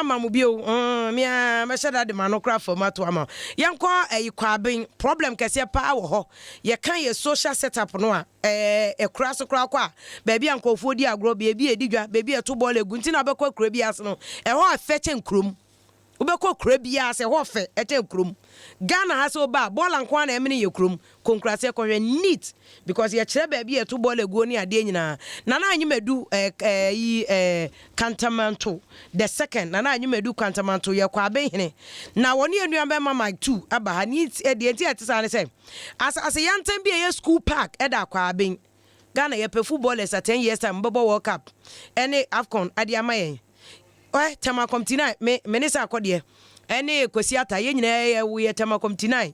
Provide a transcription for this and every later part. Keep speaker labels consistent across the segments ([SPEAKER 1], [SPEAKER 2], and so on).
[SPEAKER 1] Mɛsan ama mo bio. Mm, me ara mɛhyɛ da de m'ano koraa fam ato ama wo. Yɛnkɔ ɛyi Kwaben, problem kɛseɛ paa wɔ hɔ. Yɛka yɛ social set up no a, ɛɛ akura so koraa kɔ a, baabi a nkurɔfoɔ di agorɔ, baabi a yɛdi dwa, baabi a yɛto bɔɔl gu, nti na wobɛkɔ akura bi ase no, ɛhɔ ɛfɛ kyɛn kurom. Wobɛkɔ kura biara ase, ɛhɔ fɛ kyɛn kurom. Ghana ha sɛ woba a, bɔɔla nko ara na ɛmene yɛ kurom. Kɔ nkuraseɛ kɔhwɛ, neat, because yɛkyerɛ baabi a yɛto bɔɔla guo ne adeɛ nyinaa. Nana Anyimadu eh, eh, yi eh, Kantamanto the second, Nana Anyimadu Kantamanto yɛ Kwabenhene. Na wɔne yɛn nua bɛrima Mike Two aba ha. Ne nti, deɛ nti a ɛte saa ne sɛ, asase yantam bi a ɛyɛ school park ɛda Kwaben. Ghana yɛpɛ footballers a 10 years time wɔbɛbɔ World Cup ɛne AFCON ade ama yɛn. Ɛ Tema Committee 9 me me ne sɛ akɔdeɛ ɛne Kwasi Atta yɛn nyinaa yɛ yɛ Tema Committee 9.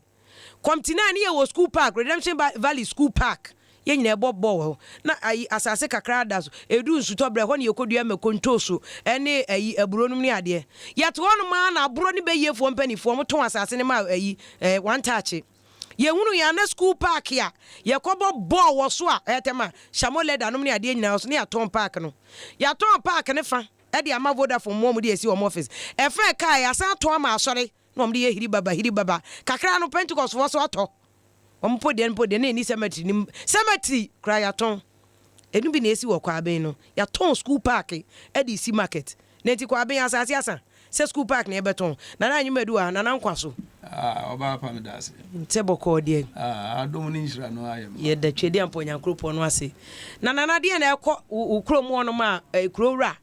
[SPEAKER 1] Committee 9 ne yɛ wɔ school park, Redemption Valley school park. Yɛn nyinaa yɛbɔ bɔɔl wɔ hɔ. Na ayi asase kakra da so. Edu nsutɔ berɛ ɛhɔ ne yɛkɔdua mako, ntooso ɛne ayi aburo nom ne adeɛ. Yɛte hɔ nom ara na aborɔ ne bɛyiefoɔ mpaninfoɔ wɔn tɔn asase no ma ayi ɛɛ one touch. Yɛhunu yɛn ana school park a yɛkɔbɔ bɔɔl wɔ so a ɛyɛ tɛm a Shamo leather nom ne adeɛ nyinaa wɔ so ne yɛatɔn park no. Yɛatɔn park no fa de ama Vodafone mo a wɔde asi wɔn office. Ɛfa ɛkaa yɛasan atɔn ama asɔre na wɔde yɛ hiri baba hiri baba. Kakra no Pentecost foɔ so atɔ. Wɔn mpo deɛ mpo deɛ na ɛnni cemetery no mu. Cemetery koraa yɛatɔn. Ɛno bi na ɛsi wɔ Kwaben no. Yɛatɔn school park de resi market. Na nti Kwaben asase asa sɛ school park na yɛbɛtɔn. Nana Anyimadu wɔ ha, Nana nkwa so.
[SPEAKER 2] Ah, ɔbaa pa meda ase.
[SPEAKER 1] Sɛ bɔkɔɔ deɛ.
[SPEAKER 2] Ah, adom ne nhyira no ayɛ ma.
[SPEAKER 1] Yɛda Twedeampɔ Nyankoropɔn no ase. Na Nana deɛ na ɛkɔ wo kurom hɔnom a, eh, kuro wura,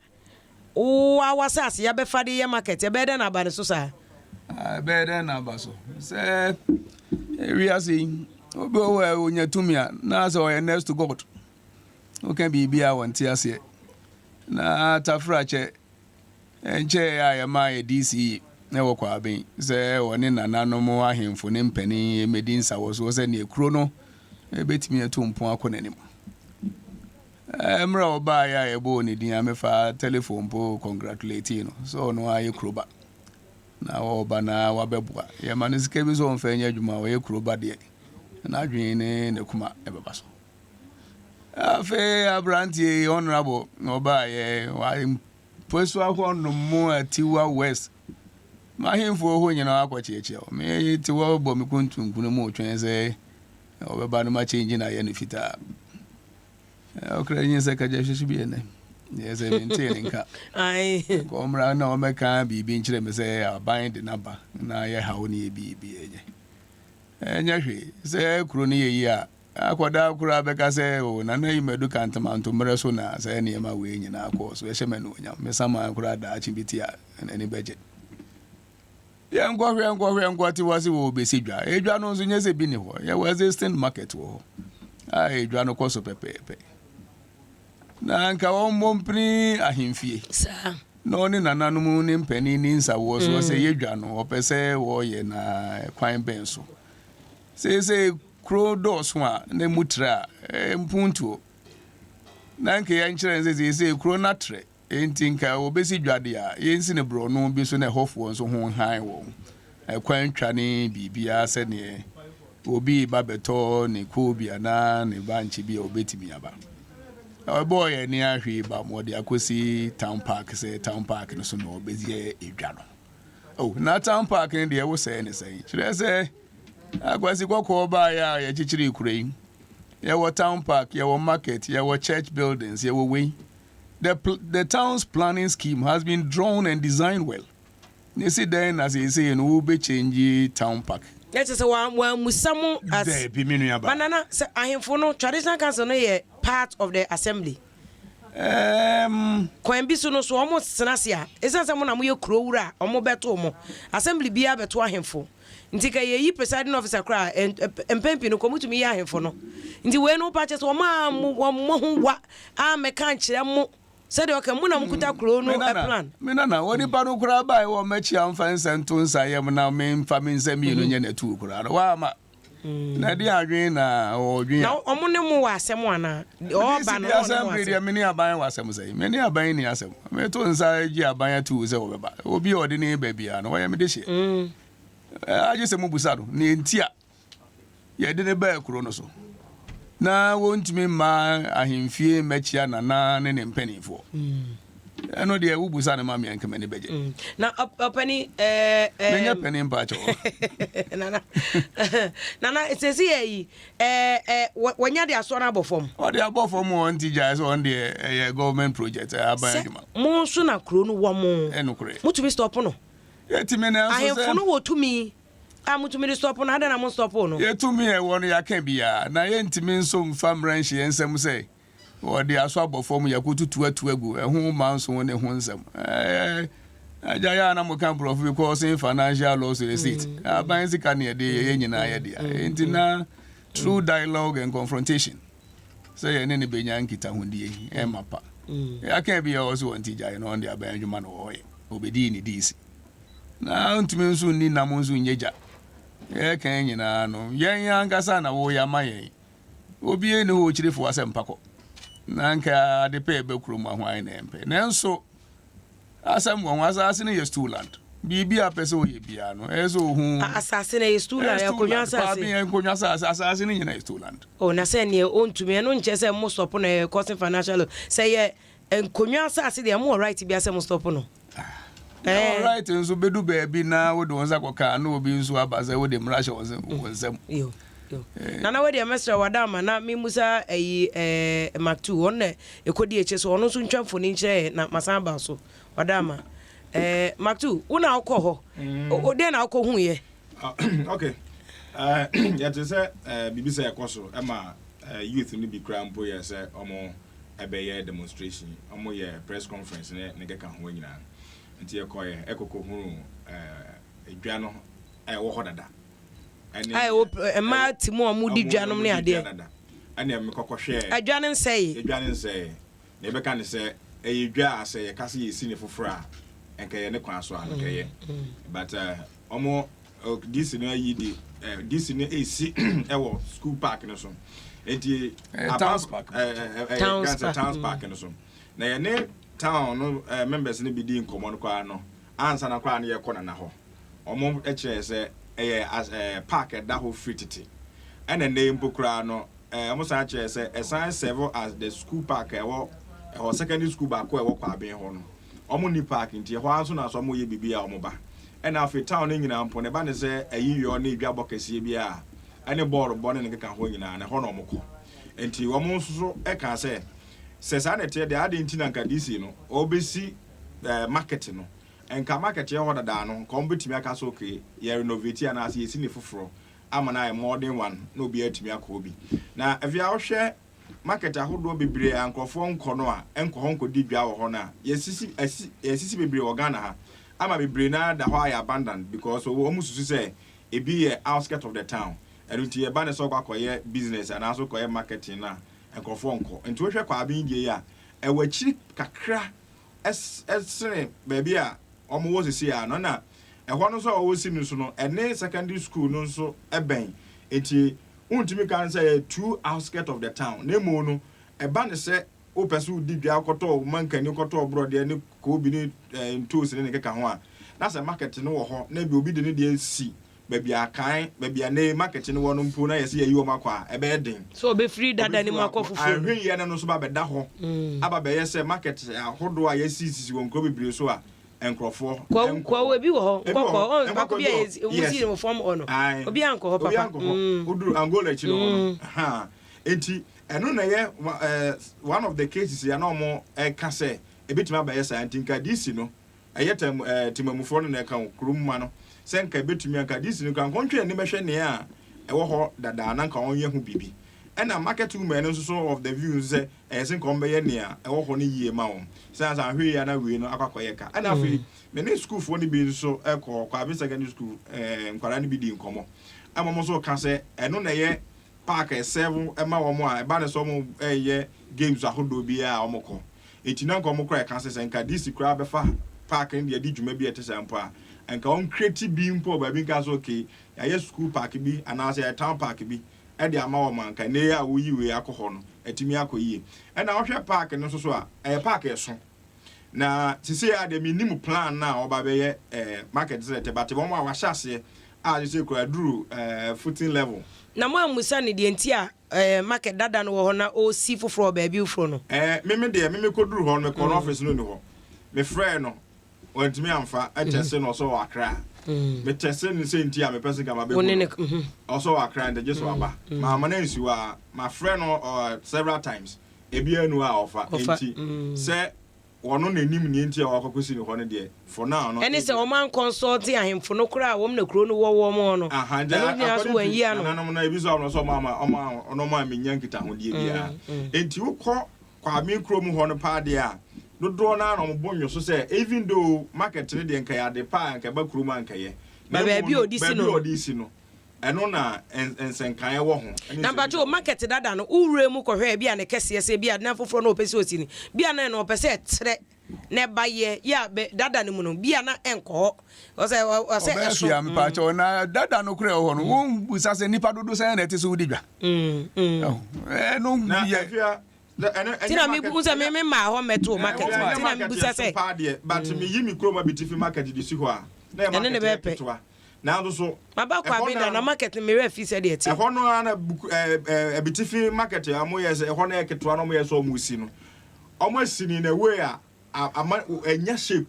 [SPEAKER 1] wo ara w'asase yɛabɛfa de yɛ market, ɛbɛyɛ dɛn na aba ne so saa?
[SPEAKER 2] Ah, ɛbɛyɛ dɛn na aba so? Sɛ wiase yi, obi wɔ hɔ a ɔnya tumi a, na sɛ ɔyɛ next to God. Woka biribi a wɔnte aseɛ. Na Tafrakyɛ, ɛnkyɛeɛ a yɛmaa yɛ DC wɔ Kwaben sɛ ɔne nananom ahemfo ne mpanin mmɛdi nsawɔsoɔ sɛdeɛ kuro no bɛtumi atu mpon akɔ n'anim. Mmerɛ a ɔbaeɛ a yɛbɔɔ ne din a mefaa telephone mpo congratulate no sɛ ɔno ara yɛ kuro ba na ɔreba na wabɛboa. Yɛma no sika bi sɛ ɔmfa nyɛ adwuma a ɔyɛ kuro ba deɛ n'adwene ne ne koma ɛbɛba so. Afei aberanteɛ yi honourable na ɔbaeɛ Mpɔsoa hɔ nom mu Atiwa West m'ahemfoɔ hɔ nyinaa akɔkyeakyea wɔ me te hɔ bɔ me kuntunkunu mu twɛn sɛ ɔbɛba no ma change na ayɛ no fitaa. Ɔkra nyi sɛ kagya hwehye bi ɛnɛ yɛ sɛ mentee ne nka nka ɔmmra na ɔmmɛka biribi nkyerɛ me sɛ aban de n'aba na yɛ haw ne yɛ biribi ɛnyɛ ɛnyɛ hwee sɛ kuro no yɛ yi a Akwadaa koraa bɛka sɛ, O, Nana yi madu Kantamanto mmerɛ so na saa nneɛma wei nyinaa kɔɔ so. Ɛhyɛ me anuonyam. Me saman koraa daakye bi te a, n'ani bɛgye. Yɛnkɔhwɛ nkɔhwɛ nkɔte hɔ se wɔrebɛsi dwa. Edwa no nso nyɛ sɛ bi ni hɔ. Yɛwɔ existing market wɔ hɔ a edwa no kɔ so pɛpɛɛpɛ. Na anka wɔmmɔ mpini ahemfie.
[SPEAKER 1] Saa.
[SPEAKER 2] Na ɔne nananom ne mpanin ni nsawoɔ soɔ sɛ yɛdwa no wɔpɛ sɛ wɔyɛ na kwan bɛn so. Seesei Kuro dɔɔso a na emu trɛ a, ɛyɛ mpuntuo. Na nka yɛnkyerɛ no sɛ seesei kuro no atrɛ, enti nka wɔbɛsi dwa deɛ a, yɛnsi no borɔno bi so na ɛhɔfoɔ nso ho nhan wɔn. Ɛkwan twa ne biribiara sɛdeɛ obi reba bɛtɔ ne koobi anaa ne bankye bi a ɔbɛtumi aba. Ɔbɔɔ yɛn ani ahwee bam, wɔde akɔsi town park sɛ town park no so na wɔbɛyɛ edwa no. Oh, na town park no deɛ wosɛe ne sɛn? Kyerɛ sɛ Akwasi kɔkɔɔ baeɛ a yɛkyekyeree kuro yi, yɛwɔ town park, yɛwɔ market, yɛwɔ church buildings, yɛwɔ wei. The, the town's planning scheme has been drawn and designed well. Na esi dɛn na seesei no wobɛkyɛngye town park?
[SPEAKER 1] Na kyerɛ sɛ wɔammusa mo as.
[SPEAKER 2] Daabi, me nua baa.
[SPEAKER 1] But Nana, sɛ ahemfo no, traditional council no yɛ part of the assembly.
[SPEAKER 2] Um.
[SPEAKER 1] Kwan bi so no, so wɔn tena ase a, esiane sɛ mo na moyɛ kuro wura a, wɔbɛto mo. Assembly biara bɛto ahemfo. Nti ka yɛyi presiding officer koraa a, mpɛn pii no kɔ motumi yi ahemfo no. Nti wei no wopa kyɛ sɛ wɔn a wɔn ho wa a mɛka nkyerɛ mo sɛdeɛ ɔka mo na mokuta kuro no plan.
[SPEAKER 2] Me nana, wɔ nipa no koraa bae wɔ mɛkyi amfa nsa nto nsa yam na memfa me nsa mmienu nyɛ n'atuo koraa no waama. Na ɛde adwene na ɔdwen a.
[SPEAKER 1] Na wɔn ne mo wɔ asɛm anaa? Ɔba no wɔn ne mo wɔ asɛm.
[SPEAKER 2] Deɛ me ne aban wɔ asɛm sɛn? Me ne aban nni asɛm. Meto nsa gye aban atuu sɛ wɔbɛba. Obi a ɔde ne ba biara no, ɔyɛ me dehyeɛ. Agye sɛ mobisa no nea enti a yɛde no baa kuro no so na wɔntumi mma ahemfie mmɛkyia Nana ne ne mpanimfoɔ. Ɛno deɛ wobusa no ma me a nka m'ani bɛgye.
[SPEAKER 1] Na ɔpani ɛɛ
[SPEAKER 2] ɛɛ. Menyɛ panin mpakyɛw.
[SPEAKER 1] Nana Nana sɛsi yɛ yi ɛɛ ɛɛ wɔnya de asoɔ no abɔ fam.
[SPEAKER 2] Ɔde abɔ fam wɔn ti gyae sɛ wɔn deɛ ɛyɛ government project ɛyɛ aban adwuma.
[SPEAKER 1] Sɛ mo nso na kuro no wɔ mo.
[SPEAKER 2] Ɛnokorɛ.
[SPEAKER 1] Motumi stop no.
[SPEAKER 2] Yɛtumi nanso sɛ.
[SPEAKER 1] Ahemfo no wɔ tumi a motumi de stop no adɛn na mo stop no.
[SPEAKER 2] Yɛtumi ɛwɔ no yɛaka biara na yɛntumi nso mfa mmara nhyɛ yɛn nsam sɛ. Wɔde aso abɔ fam, yɛakotutu atu agu, ɛho manso ne ho nsɛm. Ɛɛ, agya yɛ a na moka borɔfo bi causing financial loss to the state. Aban sika ne yɛde yɛyɛ nyinaa yɛ dea. Enti na through dialogue and confrontation sɛ yɛne no bɛnya nkitahodie ɛma pa. Yɛaka bi a ɔwɔ so wɔn ti gyae na ɔno de aban adwuma na ɔyɛ. Ɔbɛdii ne diisi. Na ntumi nso nni nam nso nyɛ gya. Yɛka nyinaa no, yɛn ankasa na wɔyɛ ama yɛn. Obiara nni hɔ a ɔkyiri fo asɛmpa kɔ, na anka ade pa a ɛba kurom a hwan na ɛmpɛ? Nanso asɛm wɔ ho, asase no yɛ stool land. Biribi a pɛ sɛ ɔyɛ biara no, ɛyɛ sɛ ɔhu.
[SPEAKER 1] Asase no yɛ stool land, akonnwa asase.
[SPEAKER 2] Kwaben akonnwa asase, asase no nyinaa yɛ stool land.
[SPEAKER 1] Oh, na sɛ neɛ ɔntumi, ɛno nkyɛ sɛ mo stop no ɛyɛ causing financial loss. Sɛ yɛ nkonnwa asase deɛ, mo wɔ right biara sɛ mo stop no.
[SPEAKER 2] Na right nso bɛdu baabi na wode wo nsa kɔka na obi nso aba sɛ wode mmara hyɛ wo nsam.
[SPEAKER 1] Yo, yo. Nana wei deɛ mɛsrɛ wada ama na memusa ayi eh, Mark 2 ɔno na ɛkɔdi akyire so ɔno nso ntwa mfoni nkyerɛ yɛ na masan aba so wada ama eh, Mark 2 wo na wokɔ hɔ mm. o deɛ na wokɔ hu yɛ.
[SPEAKER 3] Ah, okay uh, yɛte sɛ uh, biribi sɛ ɛkɔ so ɛma uh, youth no bi koraa mpo yɛ sɛ ɔmo ɛbɛyɛ demonstration, ɔmo yɛ press conference ne ne keka ho nyinaa. Nti yɛkɔɛ ɛkɔkɔ hunu ɛɛ dwa no a ɛwɔ hɔ dada.
[SPEAKER 1] Ɛne a ɛwɔ mmaa ti mu a ɔmo di dwa nom ne adeɛ.
[SPEAKER 3] Dada. Ɛne mekɔkɔ hwɛɛ.
[SPEAKER 1] Ɛdwa no nsɛe.
[SPEAKER 3] Ɛdwa no nsɛe. Na yɛbɛka ne sɛ ɛyɛ dwa a sɛ yɛka sɛ yɛsi ne foforɔ a nka ɛyɛ ne kwan so a nka ɛyɛ. But ɔmo DC no ayi de DC no esi ɛwɔ school park no so nti
[SPEAKER 2] towns park
[SPEAKER 3] towns park towns park no so na yɛne town no members no bi di nkɔmɔ no koraa no ansa na koraa no yɛkɔ nana hɔ wɔn kyerɛ sɛ ɛyɛ park ɛda hɔ firi tete ɛna nnɛ mpo koraa no wɔn san kyerɛ sɛ ɛsan serve as the school park ɛwɔ ɛhɔ secondary school baako ɛwɔ Kwaben hɔ no. Wɔn nni park nti ɛhɔ ara nso na sɛ wɔyɛ biribi a wɔba. Ɛna afei town no nyinaa mpo no ɛba no sɛ ayiyɔ ne dwabɔ kɛseɛ biara a ɛne bɔɔl bɔ ne ne nkekahoɔ nyinaa no ɛhɔ na wɔkɔ. Nti wɔn nso so kaa sɛ sɛ saa na ɛteɛ deɛ adɛn nti na nka DC no ɔrebɛsi market no nka market ɛwɔ hɔ dadaa no nka wɔbɛtumi aka sɛ okay yɛ renovate anaasɛ yɛsi ne foforɔ ama no ayɛ modern one na obiara atumi akɔ hɔ bi. Na afei a wohwɛ Market ahodoɔ bebree a nkorɔfoɔ nkɔ no a nkɔ hɔ nkɔdi dwa wɔ hɔ no a yɛasisi asi yɛasisi bebree wɔ Ghana ha ama bebree no ara da hɔ ayɛ abandoned because wɔn susu sɛ ebi yɛ outskirt of the town ɛno nti ɛba no sɛ wokɔ akɔyɛ business anaasɛ wokɔyɛ marketing no a nkorɔfoɔ nkɔ nti wohwɛ Kwabeng deɛ yi a ɛwɔ akyiri kakra ɛsene baabi a wɔn wɔ sisi a no na ɛhɔ no nso a wɔwɔ si no so no ɛne secondary school no nso ɛbɛn nti Wontumi ka no sɛ ɛyɛ too outskirt of the town na mmom no ɛba no sɛ wopɛ sɛ wodi dwa kɔtɔ wo mankani, kɔtɔ wo borɔdeɛ ne koobi ne ntoosi ne ne keka ho a, na sɛ market no wɔ hɔ na ebi obi de ne deɛ si baabi a kan baabi a nnɛ yi market no wɔ no mpo na yɛsɛ yɛyi wɔn akɔ a, ɛbɛyɛ den.
[SPEAKER 1] Sɛ ɔbɛfiri dada no mu akɔ foforɔ mu.
[SPEAKER 3] Ahwɛyiɛ no no nso ba bɛda hɔ aba bɛyɛ sɛ market ahodoɔ a yɛasisisi wɔ nkuro bebree so a nkurɔfoɔ
[SPEAKER 1] Kwawu, nkɔ kwawu, ebi wɔ hɔ, nkɔkɔ, ɔn baako bi a yɛ wɔn si wɔ fam hɔ no, obi ankɔ hɔ papa.
[SPEAKER 3] Obi ankɔ hɔ, oduru Angola akyi no hɔ no, eti ɛno na ɛyɛ one of the cases yɛ na wɔn ɛka sɛ ebetumi abɛyɛ saa nti nka DC no ɛyɛ tɛm ɛɛ temamufoɔ no na ɛka o kurom ma no sɛ nka ebetumi anka DC no nka nkɔntwe anim ɛhwɛ nea ɛwɔ hɔ dadaa na nka wɔn yɛ ho biribi ɛna market women no nso so of the view nso sɛ Ɛyɛ sɛ nka wɔbɛyɛ nea ɛwɔ hɔ no yie ma wɔn. Sɛnea sɛ anhwɛ yie a na wei no akɔ akɔyɛ ka. Ɛna afei, me ne sukuufoɔ no bi nso kɔɔ Kwabin Secondary School, ɛɛ nkwadaa no bi dii nkɔmmɔ. Ɛma wɔn nso ka sɛ ɛno na ɛyɛ park a ɛsɛɛvo ma wɔn a ɛba no sɛ wɔreyɛ games ahodoɔ biara a wɔkɔ. Enti na nka wɔn koraa ɛka sɛ sɛ nka DC koraa bɛfa park no de adi dwuma bi a ɛte saa mpo a, nka wɔn create bi mpo wɔ baabi nka sɛ okay, yɛayɛ school park bi anaasɛ yɛayɛ town park bi de ama wɔn a, anka nnɛ yi a woyi wei akɔ hɔ no, atumi akɔ yie. Ɛna wohwɛ park no nso so a, ɛyɛ park a ɛso. Na sesei a deɛ mennim plan no a wɔba bɛyɛ eh, market sɛ ɛtɛ, but wɔn a wɔahyɛ aseɛ a sesei koraa aduru eh, footing level.
[SPEAKER 1] Na moammisa no deɛ nti a eh, market dada no wɔ hɔ na ɔresi foforɔ wɔ baabi foforɔ no?
[SPEAKER 3] Eh, me me deɛ, me mekɔduru hɔ no, mekɔɔ no office no nni hɔ. Mefrɛɛ no, wantumi amfa, ɛtɛse no ɔsɛ ɔwɔ Accra. Metɛse no sɛ nti a mepɛ sɛ nka
[SPEAKER 1] Wo ne
[SPEAKER 3] mabɛhu
[SPEAKER 1] ne
[SPEAKER 3] no. Ɔsɛ ɔwɔ Accra nti gye sɛ waba. Mamma no ansi hɔ a, mafrɛ no several times, ebiara nni hɔ a ɔfa.
[SPEAKER 1] Ɔfa.
[SPEAKER 3] Enti sɛ ɔno na nim nea nti a wakɔkɔsi ne hɔ no deɛ, for now no,
[SPEAKER 1] Ɛne sɛ
[SPEAKER 3] ebia.
[SPEAKER 1] wɔn ankɔnsɔlte ahemfo no koraa a wɔn na kuro no wɔ wɔn hɔ no,
[SPEAKER 3] Aha, nti
[SPEAKER 1] ɛno nyinaa so
[SPEAKER 3] according to
[SPEAKER 1] wɔanyi ano.
[SPEAKER 3] nananom no, ebi nso a wɔn nso wɔn ama wɔn a wɔn ammenya nkitahodie biara. Enti wokɔ Kwame kurom hɔ no paa deɛ a, dodoɔ no ara na wɔbɔ nnwo so sɛ even though market no deɛ nka ɛyɛ ade pa a nka ɛba kurom a nka ɛyɛ. Na
[SPEAKER 1] Ba
[SPEAKER 3] mmom
[SPEAKER 1] baabi a
[SPEAKER 3] no,
[SPEAKER 1] ɔde si
[SPEAKER 3] baabi
[SPEAKER 1] no
[SPEAKER 3] a
[SPEAKER 1] no.
[SPEAKER 3] ɔde si no, ɛno na nsɛnkaeɛ wɔ ho ne
[SPEAKER 1] Na mpakyɛw
[SPEAKER 3] nsɛmmisa wɔ ho.
[SPEAKER 1] market dada no wo wura mu kɔhwɛ ebi a ne kɛseɛ sɛ ebi a dan foforɔ na ɔpɛ sɛ ɔsi no bi a na ɛno ɔpɛ sɛ ɛtrɛ na ɛba yɛ yɛ a bɛ dada no mu no bi a na ɛnkɔ hɔ ɔsɛ ɔsɛ
[SPEAKER 2] Ɔbɛyɛ
[SPEAKER 1] ɛso.
[SPEAKER 2] fia mepaakyɛw na dada no korɛ wɔ hɔ no wombusa sɛ nipa dodo sɛn na ɛte sɛ wodi dwa. Ɛno
[SPEAKER 3] Na
[SPEAKER 2] yɛ
[SPEAKER 3] afia
[SPEAKER 1] Ti na mi bu sɛ mi mi maa hɔ mɛto market ti na mi busa sɛ.
[SPEAKER 3] Paa deɛ but mi yi mi kurom abitifi market de si hɔ a na yɛ market yɛ ketewa nanso so.
[SPEAKER 1] Maba kɔ abeda na market mi rɛ fi sɛ deɛ ti.
[SPEAKER 3] Ɛhɔ no ara na buku ɛɛ ɛɛ abitifi market a wɔn yɛ sɛ ɛhɔ no yɛ ketewa na wɔn yɛ sɛ wɔn si no wɔn asi ni na way a ama ɛnya shape.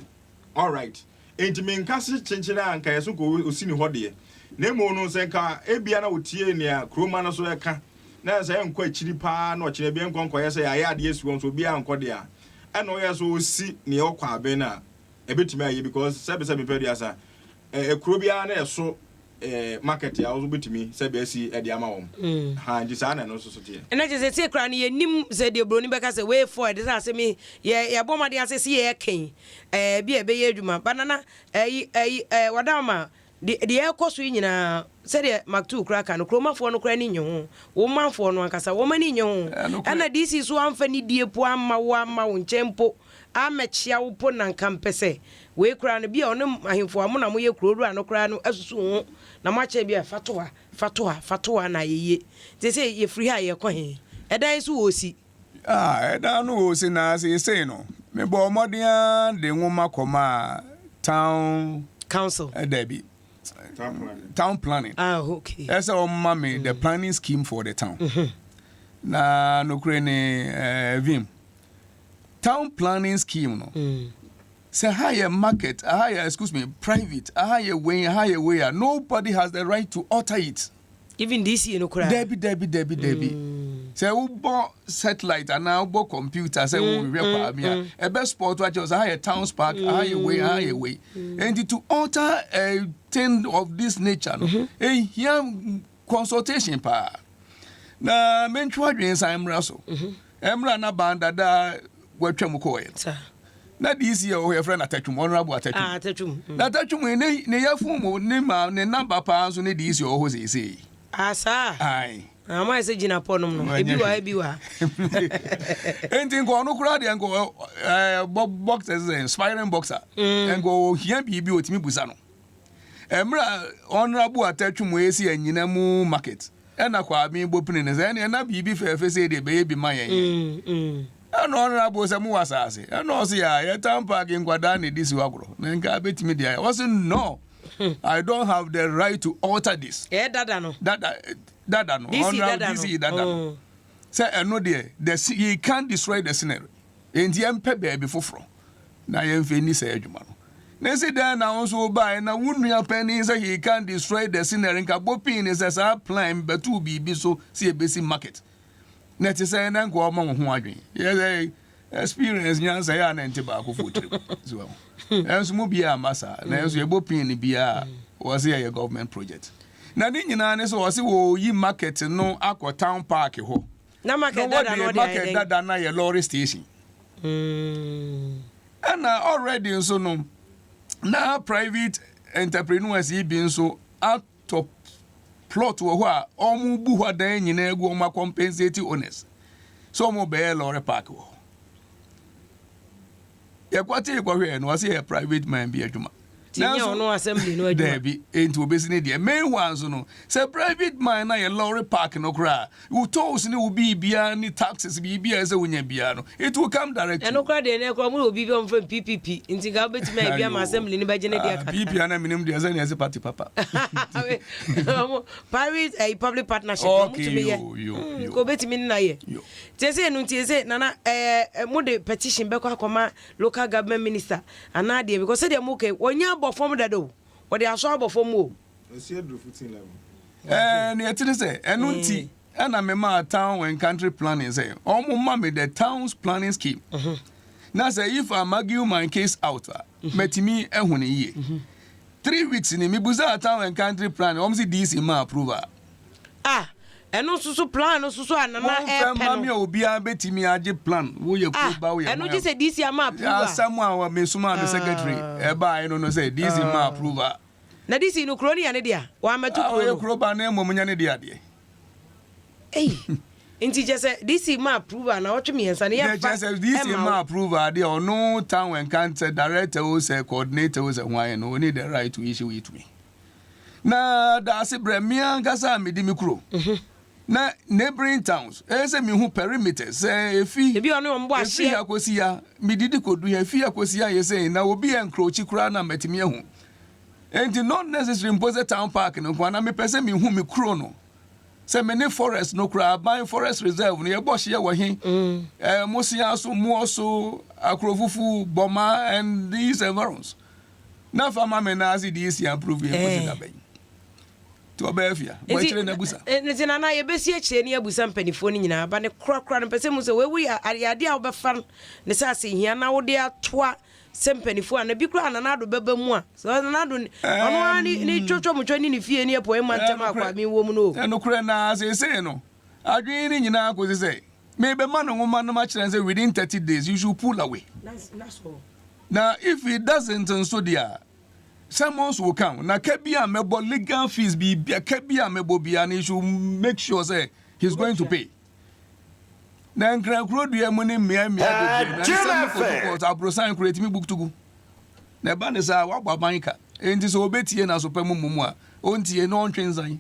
[SPEAKER 3] Alright, enti menka se kyenkyen a anka yɛso nka osi ne hɔ deɛ, na mmom no sɛ nka ebia na otiee nea kuromma no so ɛka, na sɛ ɛnkɔ akyiri paa na ɔkyena bi ɛnkɔ nkɔyɛ sɛ yɛayɛ adeɛ asi hɔ nso obiara ankɔ deɛ a, ɛna ɔyɛ sɛ osi nea ɛwɔ Kwaben no a, ɛbɛtumi ayɛ because sɛbesɛbe mpɛ aduasa, ɛ, kuro biara na ɛso eh, market a wobɛtumi sɛbe asi de ama wɔn. Ha, nti saa na ɛno nso so teɛ.
[SPEAKER 1] Ɛna kyerɛ sɛ sei koraa no yɛnnim sɛ deɛ buroni bɛka sɛ way forward sɛ asɛm yi yɛ yɛbɔ mmɔden ase sɛ yɛreka yi ɛɛ bi a ɛbɛyɛ adwuma ba nana ɛyi ɛyi ɛɛ wadama deɛ deɛ ɛrekɔ so yi nyinaa sɛdeɛ Mactoo koraa ka no kuromafoɔ no koraa ani nnye ho wo manfoɔ no ankasa wɔn ani nnye ho ɛna DC so amfa nidie po amma wo amma wo nkyɛn mpo ammɛkyea wo mpo na nka mpɛ sɛ wei koraa no, bi a ɔne ahemfo a mo na moyɛ kuro wura no koraa no asusu ho na moakyɛ bi a fa to ha, fa to ha, fa to ha na ayɛ yie. Nti seesei yɛfiri ha a yɛrekɔ he? Ɛdan yi nso wɔresi?
[SPEAKER 2] Ah, ɛdan no wɔresi na seesei no, mebɔɔ mmɔden ara de nwoma kɔmaa town.
[SPEAKER 1] Council.
[SPEAKER 2] Eh, dabi. Town planning.
[SPEAKER 1] Ah, okay.
[SPEAKER 2] Ɛsɛ wɔma me the planning scheme for the town. Na nokorɛ ne eh, vim. Town planning scheme no sɛ ha yɛ market aha yɛ excuse me private aha yɛ wei aha yɛ wei a nobody has the right to alter it.
[SPEAKER 1] Even DC no koraa.
[SPEAKER 2] Dabi dabi dabi dabi sɛ wobɔ satellite anaa wobɔ computer sɛ wohwehwɛ kwame a ɛbɛ spot akyerɛ sɛ ha yɛ towns park aha yɛ wei aha yɛ wei nti to alter a thing of this nature no ehia consultation paa na mentwe adwene nsan mmra so. Mmerɛ a na ban dada a watwam kɔɔeɛ no, na DC a ɔwɔ hɔ yɛfrɛ no Atatwum, Honourable Atatwum.
[SPEAKER 1] Ah, Atatwum.
[SPEAKER 2] Na Atatwum yi, ne, ne yafunu mu, ne ma, ne namba paa nso ne DC a ɔwɔ hɔ seesei yi.
[SPEAKER 1] Ah, saa?
[SPEAKER 2] Ae.
[SPEAKER 1] Ah, ɔmo ayɛ sɛ gyina pɔ nom no, ebi wɔ ha, ebi wɔ ha.
[SPEAKER 2] Enti nka ɔno koraa deɛ nka ɛɛ bɔ boxer sɛ inspiring boxer. Nka ɔhia biribi ɔtumi busa no. Mmerɛ a Honourable Atatwum resi Anyina mu market, ɛna Kwame bɔ pini no sɛ ɛneɛ na biribi fɛɛfɛ sei deɛ bɛyɛ bi ma yɛn yɛn. Ɛna Honourable sɛ mowɔ asaase? Ɛna ɔse aa yɛ town park nkwadaa na ɛdi si hɔ agorɔ na nka bɛtumi de ayɛ. Ɔse no, I don't have the right to alter this.
[SPEAKER 1] Ɛyɛ dada no.
[SPEAKER 2] Dada, dada no.
[SPEAKER 1] DC
[SPEAKER 2] Honourable
[SPEAKER 1] dada no.
[SPEAKER 2] DC dada no. Sɛ ɛno deɛ, the, he can't destroy the scenery. Enti yɛmpɛ baabi foforɔ na yɛmfa nni saa adwuma no. Na esi dɛn na wo nso wobaeɛ na wo nua panin sɛ he can't destroy the scenery nka bɔ pii ne sɛ saa plan bɛtoo biribi so sɛ yɛbɛsi market na ɛte sɛ na nka ɔma wo ho adwene yɛ sɛ experience nyansa yɛ a na ɛnte baakofoɔ tirim so ɛho ɛnso mu biara amma saa na ɛnso yɛbɔ pii no biara wɔ sɛ yɛyɛ government project na ne nyinaa ne sɛ wɔ sɛ wɔyi market no akɔ town park hɔ
[SPEAKER 1] Na market dada no
[SPEAKER 2] ɔde market dada no ayɛ lorry station. Ɛna already nso no na private entrepreneurs yi bi nso atɔ plot wɔ hɔ a wɔn bu hɔ adan nyinaa gu wɔn compensate owners so wɔn bɛyɛ lorry park wɔ hɔ. Yɛkɔtee kɔhwɛɛ no ɔsɛ yɛ private man bi adwuma.
[SPEAKER 1] Nti ɛnyɛ ɔno assembly no adwuma.
[SPEAKER 2] Daabi, enti wɔbɛsi ne deɛ. Meanwhile nso no, sɛ private man na yɛ lorry park no koraa, wo tolls ne wo biribiara ne taxes biribiara ɛsɛ wonya biara no, it will come direct to you.
[SPEAKER 1] Ɛno koraa deɛ ɛnɛ koraa wɔn wɔ biribi a wɔn frɛ no PPP, nti nka wobɛtumi ayɛ bi ama assembly no bɛgye ne deɛ kakra.
[SPEAKER 2] PP ana menim deɛ sɛ nea ɛsɛ party papa.
[SPEAKER 1] Wɔn private ɛyi public partnership wɔn tumi yɛ. Nka obetumi ne na yɛ. Nti ɛsɛ ɛnu nti ɛsɛ nana ɛɛ mo de petition bɛkɔ akɔma local government minister anaa deɛ because sɛdeɛ mo kɛ wɔnya abɔ fam dada o wɔde asɔ abɔ fam o.
[SPEAKER 3] Ɛsi aduru footing level.
[SPEAKER 2] Ɛɛ nea ɛte ne sɛ ɛno nti ɛna memaa town and country planning sɛ wɔn ma me the town's planning scheme na sɛ if I'm argue my case out a mɛtumi ɛho ne yie 3 weeks ni mibusa town and country planning, wɔn si DC ma approval.
[SPEAKER 1] Ah, ɛno nso so plan no nso so a nana
[SPEAKER 2] ɛpɛ no. Wɔn fɛ ma mi a obiara bɛtumi agye plan woyɛ
[SPEAKER 1] ah,
[SPEAKER 2] kuro ba woyɛ.
[SPEAKER 1] Ɛno gye sɛ DC ama approval.
[SPEAKER 2] Asɛm a mesoma me secretary ɛbaa ɛno no sɛ DC ma approval.
[SPEAKER 1] Na DC no kuro no yɛ ne dea, wɔamɛto kuro
[SPEAKER 2] no. Ɔyɛ kuro ba na mmom nyɛ ne dea deɛ.
[SPEAKER 1] Ei, nti kyɛ sɛ DC ma approval na ɔtwe 3 no yɛmfa.
[SPEAKER 2] Kyɛ sɛ DC ma approval deɛ, ɔno town and country director o, sɛ coordinator o, sɛ ho ayɛ no, oni the right to issue it to me. Na daase brɛ mmea ankasa a medi me kuro na neighboring towns ɛyɛ sɛ mehu perimeters sɛ efi
[SPEAKER 1] ebi ɔne wɔn bɔ
[SPEAKER 2] efi
[SPEAKER 1] ahyeɛ
[SPEAKER 2] ha kɔsi ya medidi kɔdu ha, efi ha kɔsi ha yɛ sɛ na obi yɛ nkurokyi koraa na mɛtumi ahu. Nti not necessary mpo sɛ town park no nko ana mepɛ sɛ mehu me kuro no, sɛ me ne forest no koraa, aban forest reserve no yɛbɔ hyeɛ wɔ he, Mosia so, moɔ so, Akuro Bɔma and these environs na fa ma me na ase de esi approve yɛ kɔsi da bɛn nti ɔbɛyɛ fia bɔ akyire na abusa.
[SPEAKER 1] Nti nana yɛbɛsi akyire ne abusa mpanimfoɔ no nyinaa ba ne korakora no mpɛ sɛ mu sɛ wɔawu yɛ adeɛ a wobɛfa ne sɛ asɛhia na wode atoa sɛ mpanimfoɔ a na bi koraa Nana Ado bɛba mu a sɛ Nana Ado ɔno ara ne twotwomutwo ne ne fie ne ɛpɔe ma ntɛm akɔ a mewɔ mu no o.
[SPEAKER 2] Ɛnokorɛ na seesei no adwene no nyinaa kɔsi sɛ mebɛma no nwoma no makyerɛ sɛ within 30 days you should pull away. Na if he doesn't nso deɛ a, summons will come na ka bi a mɛbɔ legal fees biribia ka bi a mɛbɔ bia no, he should make sure sɛ he's going to pay. Na nkrankuro dua mu ne mmea mmea bebree na nsɛm no kɔdu court, aborosan kuro etimi butugu na ɛba ne saa wabɔ aban ka. Enti sɛ obetie na so pɛ mu mu a ɔntie na ɔntwe nsan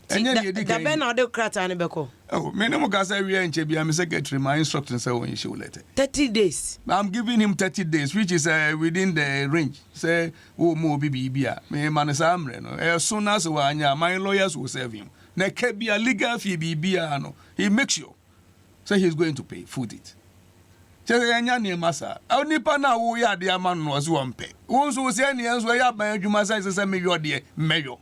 [SPEAKER 2] ɛnyɛ deɛ edi kan.
[SPEAKER 1] Dabɛn na ɔde krataa no bɛkɔ?
[SPEAKER 2] Oh, me ne mo kasa wie nkyɛ bia me secretary ma instruct sɛ wɔn issue letter.
[SPEAKER 1] 30 days.
[SPEAKER 2] I'm giving him 30 days, which is within the range sɛ wo mu obi biribi a me ma no saa mmerɛ no ɛso na sɛ wanya, my lawyers will serve him na ɛka bia legal fee biribiara no, he make sure sɛ he is going to pay foot it. Kyerɛ sɛ yɛnya nneɛma saa, nipa no a woyɛ adeɛ ama no no ɔse wɔmpɛ wo nso wo sɛ ɛneɛ nso ɛyɛ aban adwuma sɛ ɛsɛ sɛ meyɔ deɛ mmɛyɔ.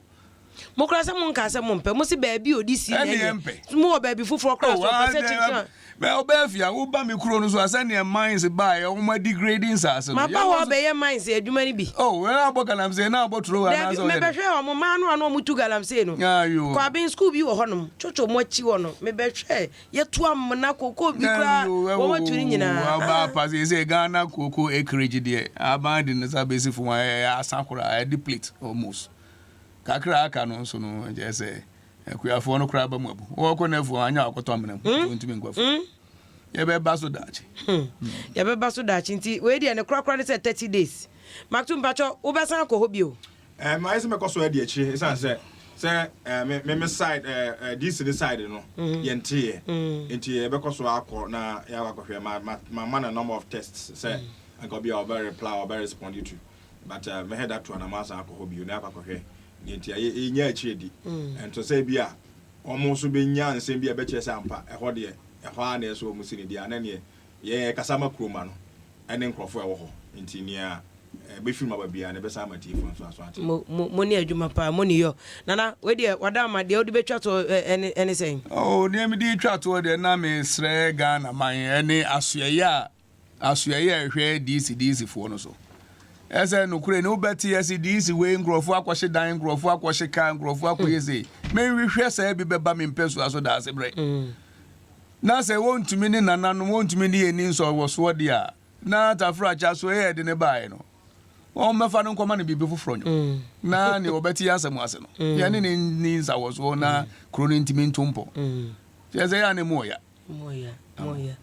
[SPEAKER 1] Mo kora sɛ monka sɛ mompɛ, mo se baabi a ɔdi si na
[SPEAKER 2] ɛne
[SPEAKER 1] ɛnyɛ
[SPEAKER 2] yɛmpɛ.
[SPEAKER 1] Mowɔ baabi foforɔ koraa so ɔpɛ sɛ kyenkyen a
[SPEAKER 2] Bɛ ɔbɛɛ fia woba me kuro no so a sɛneɛ mines baeɛ ɔmo degrade nsase no.
[SPEAKER 1] Maba hɔ abɛyɛ mines adwuma no bi.
[SPEAKER 2] Oh, ɛna abɔ galamsey na abɔ turo
[SPEAKER 1] Daabi,
[SPEAKER 2] anaasɛ ɔyɛ dɛ?
[SPEAKER 1] Mebɛhwɛ ɔmo mmaa no a na ɔmo tu galamsey no.
[SPEAKER 2] Ayo.
[SPEAKER 1] Kwabin school bi wɔ hɔnom, twotwo mo akyi hɔ no, mebɛhwɛ yɛtu amena kokoo bi koraa wɔn atu ne nyinaa.
[SPEAKER 2] Ɔba pa sɛ sɛ Ghana cocoa acreage deɛ aban de ne nsa bɛsi fam a ɛyɛ asa koraa, ɛde plate almost kakra aka no nso no kyerɛ sɛ akuafoɔ no koraa ba mu abu wɔkɔ no afuo anya akɔtɔ amena mu nti wɔntumi nkɔ afuo. Yɛbɛba so daakye.
[SPEAKER 1] Yɛbɛba so daakye. Nti wei deɛ ne korakora ne sɛ 30 days. Makto, mpakyɛ wobɛsan akɔ hɔ bio?
[SPEAKER 3] Mayɛ sɛ mɛkɔ so adi akyire ɛsiane sɛ me side DC ne side no yɛnteeɛ, nti yɛbɛkɔ so akɔ na yɛakɔ akɔhwɛ. Ma no number of texts sɛ anka obi a ɔbɛ reply, ɔbɛ respond to, but mɛhɛ da to anam asan akɔ hɔ bio na yɛakɔ akɔhwɛ ne nti ɛnya akyire di ɛnto sɛ bi a wɔn nso bɛnya nsɛm bi a ɛbɛkyerɛ sɛ ampa ɛhɔ deɛ ɛhɔ a na ɛsɛ wɔn si ne deɛ ana neɛ yɛn kasa ma kuroma no ɛne nkurɔfoɔ a ɛwɔ hɔ, nti nea ɛbɛfiri mu aba biara na ɛbɛsan ama tiefoɔ nso aso ate.
[SPEAKER 1] Mo ne adwuma paa mo ne yɔ. Nana, wei deɛ wada ama deɛ wode bɛtwa toɔ ɛne sɛn?
[SPEAKER 2] Oh, nea mede twa toɔ deɛ na mesrɛ Ghana man ɛne asoɛyɛ a asoɛyɛ a ɛhwɛ DC DC foɔ no so ɛsɛ nokorɛ ni wobɛte yɛse DC wei nkurɔfoɔ akɔhye dan, nkurɔfoɔ akɔhye kaa, nkurɔfoɔ akɔyɛ sei. Menhwehwɛ sɛ bi bɛba me mpɛ so daase berɛ na sɛ wɔntumi ne nananom wɔntumi ne yɛni nsɔwɔsoɔ deɛ a na tafrakya so ɛyɛ de ne baeɛ no wɔn mɛfa no nkɔma no biribi foforɔ nwom na nea wɔbɛte yɛ asɛm ase no yɛne ne ni nsawɔsoɔ na kuro no ntumi nto mpɔ kyerɛ sɛ yɛ a ne mu ɔya.
[SPEAKER 1] Mo ya. Moyɛ.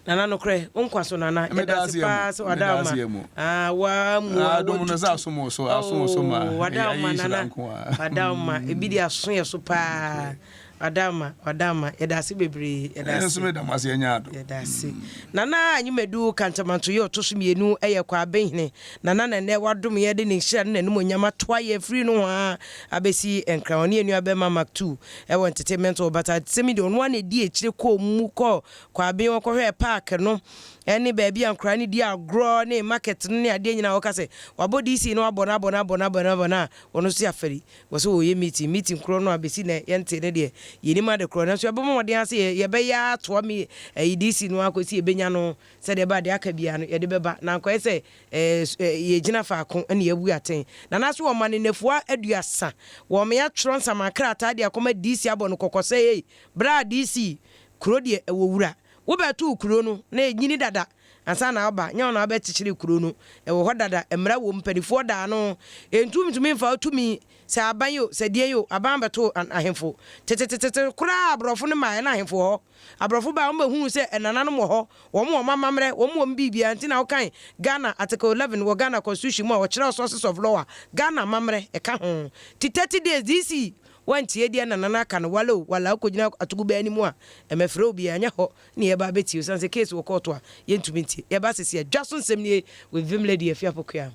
[SPEAKER 1] Nana nokorɛ, wo nkwa so Nana. Yɛda ase paa sɛ wada wo ma. Ah, wa mu a
[SPEAKER 2] Adom no sɛ asom wo so, asom wo so ma.
[SPEAKER 1] Oh, wada wo ma Nana. Wada wo ma. Ebi de aso yɛ so paa. Wada wo ma, wada wo ma. Yɛda ase bebree. Yɛda ase.
[SPEAKER 2] Nso meda mo ase anya adom.
[SPEAKER 1] Yɛda ase. Nana Anyimedu Kantamanto yɛ ɔtɔ so mmienu yɛ Kwabenhene. Nana na nnɛ wadom yɛn de ne nhyira ne n'animuonyam atoa yɛn firi nohoa abɛsi Nkran. Ɔne yɛn nua bɛrima Mark Two wɔ entertainment hɔ but asɛm yi deɛ ɔno ara na ɛdi akyire kɔɔ mu kɔɔ Kwaben hɔ kɔhwɛɛ park no ne baabi a nkwadaa no di agorɔ ne market no ne adeɛ nyinaa ɔka sɛ wabɔ DC no abɔ no abɔ no abɔ no abɔ no abɔ no a ɔno nso afɛri wɔ sɛ wɔyɛ meeting meeting korɔ no a bɛsi nɛ yɛnte ne deɛ yɛnim ade korɔ nanso yɛbɛbɔ mmɔden ara sɛ yɛbɛyɛ atoa me ɛyi DC no akɔsi yɛbɛnya no sɛdeɛ ɛbɛa deɛ aka biara no yɛde bɛba na ankɔyɛ sɛ Yɛgyina faako na yɛabu atɛn. Nana so wɔma no nnafua aduasa. Wɔma yɛatwerɛ nsaman krataa de akɔma DC abɔ no kɔkɔ sɛ ei, bra DC, kuro deɛ ɛwɔ wura. Wobɛtoo kuro no na ɛnyini dada ansa na woaba, nyɛ wo na wobɛkyekyere kuro no. Ɛwɔ hɔ dada, mmara wɔ mu, mpanimfoɔ da ano. Ɛntu ntumi mfa wo tumi sɛ aban o, sɛ deɛn o, aban bɛtoo ahemfo. Tetetete koraa aborɔfo no mmaeɛ na ahemfo wɔ hɔ. Aborɔfo bae a, wɔbɛhunuu sɛ ɛnananom wɔ hɔ, wɔn wɔ wɔn amammerɛ, wɔn wɔ wɔn biribiara, nti na wokan Ghana Article 11 wɔ Ghana Constitution mu a wɔkyerɛw Sources of Law a, Ghana amammerɛ ɛka ho. Nti 30 days DC woantie deɛ nana no aka no, wala o, wala, wokɔgyina atogubaa anim a, ɛmɛfrɛ obiara, ɛnyɛ hɔ na yɛba abɛtie, osiane sɛ case wɔ kɔɔto a, yɛntumi ntie. Yɛba sese a, dwa so nsɛm nie with Vim Lady Afia Pokuaa.